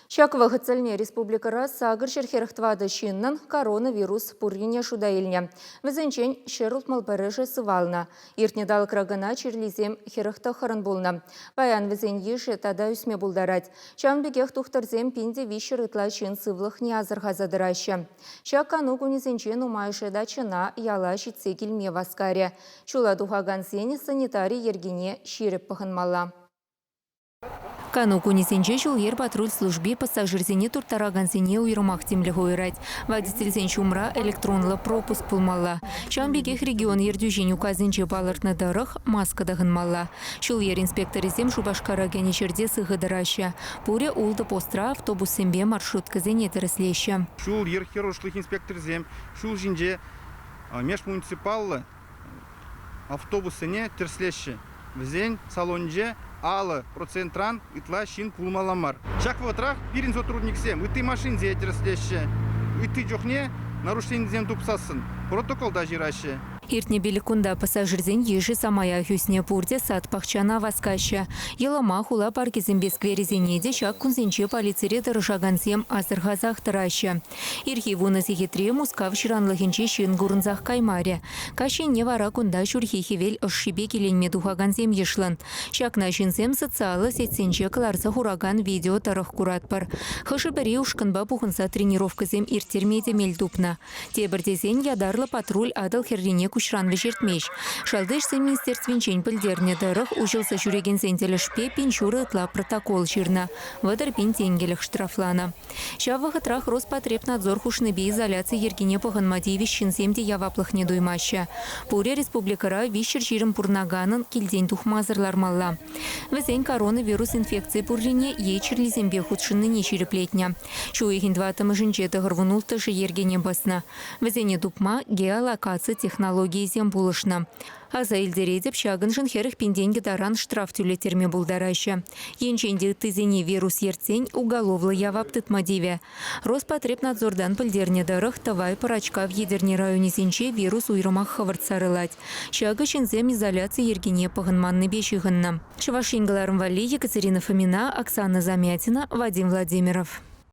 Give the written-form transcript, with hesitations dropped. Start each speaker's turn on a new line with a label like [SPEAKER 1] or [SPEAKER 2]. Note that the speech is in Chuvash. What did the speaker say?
[SPEAKER 1] Ҫак вӑхӑт тӗлне республикӑра 844 ҫыннӑн коронавирус пуррине шута илнӗ. Вӗсенчен 161-ӗшӗ сывалнӑ. Иртнӗ талӑкра кӑна чирлисем 49-ӑн пулнӑ. Паян вӗсен йышӗ тата ӳсме пултарать. Ҫавӑн пекех тухтӑрсем 1300 ытла ҫын сывлӑхне асӑрхаса тӑраҫҫӗ. Ҫак кану кунӗсенче нумайӑшӗ дачӑна, яла ҫитсе килме васкарӗ. Ҫула тухакансен санитари йӗркине ҫирӗп пӑхӑнмалла.
[SPEAKER 2] Кану кунӗсенче ҫул-йӗр патруль служби пассажирсене турттаракансене уйрӑмах тимлӗх уйӑрать. Водительсен ҫумра электронлӑ пропуск пулмалла. Ҫавӑн пекех регион ертӳҫин указӗнче палӑртнӑ тӑрӑх, маска тӑхӑнмалла. Ҫул-йӗр инспекторӗсем Шупашкара кӗнӗ ҫӗрте сыхӑ тӑраҫҫӗ. Пурӗ ултӑ постра автобуссемпе маршруткӑсене тӗрӗслеҫҫӗ.
[SPEAKER 3] Ҫул-йӗр хӑрушлӑх инспекторӗсем ҫул ҫинче межмуниципаллӑ автобуссене тӗрӗслеҫҫӗ. Вӗсен салонӗнче 50 процентран ытла ҫын пулмалла мар. Ҫак вӑхӑтрах пирӗн сотрудниксем ытти машинсене тӗрӗслеҫҫӗ. Ытти чухне нарушенисем тупсассӑн протокол та ҫыраҫҫӗ.
[SPEAKER 2] Иртнӗ пилӗккунта пассажирсен йышӗ самаях ӳснӗ. Пурте сад-пахчана васкаҫҫӗ. Йӑлӑма хула паркӗсемпе скверӗсене те ҫак кунсенче полицире тӑрӑшакансем асӑрхасах тӑраҫҫӗ. Ирхи 10 сехетре Мускав ҫыранлӑхӗнче ҫын курӑнсах каймарӗ. Каҫ енне вара кунта ҫурхи хӗвел ӑшшипе киленме тухакансем йышлӑн. Ҫакна ҫынсем социаллӑ сетьсенче кӑларса хуракан видео тӑрӑх куратпӑр. Хӑшӗ-пӗри ушкӑнпа пухӑнса тренировкӑсем ирттерме те мел тупнӑ. Тепӗр тесен ятарлӑ патруль Атӑл хӗррине куҫран вӗҫертмест. Шалти ӗҫсен министерствинчен пӗлтернӗ тӑрӑх, уҫӑлса ҫӳрекенсен тӗлӗшпе 1500 ытла протокол ҫырнӑ, 30 000 тенкӗлӗх штрафланӑ. Ҫав вӑхӑтрах Роспотребнадзор хушнипе изоляци йӗркине пӑхӑнма тивӗҫ ҫынсем те яваплӑхне туймаҫҫӗ. Пурӗ республикӑра 320 пурӑнаканӑн килтен тухмасӑр лармалла. Вӗсен коронавирус инфекцийӗ пуррине е чирлисемпе хутшӑннине ҫирӗплетнӗ. Ҫу уйӑхӗн тӑваттӑмӗшӗнче 96-шӗ йӗркене пӑснӑ. Вӗсене тупма геолокаци технологийӗсем пулӑшнӑ. Аса илтеретӗп, ҫакӑншӑн 40 000 тенкӗ таран штраф тӳлеттерме пултараҫҫӗ. Енчен те ыттисене вирус ертсен уголовлӑ явап тытма тивӗ. Роспотребнадзортан пӗлтернӗ тӑрӑх, Тӑвай, Пӑрачкав, Етӗрне районӗсенче вирус уйрӑмах хӑвӑрт сарӑлать. Ҫакӑ ҫынсем изоляци йӗркине пӑхӑнманнипе ҫыхӑннӑ. Чӑваш Ен кӑларӑм валли Екатерина Фомина, Оксана Замятина, Вадим Владимиров.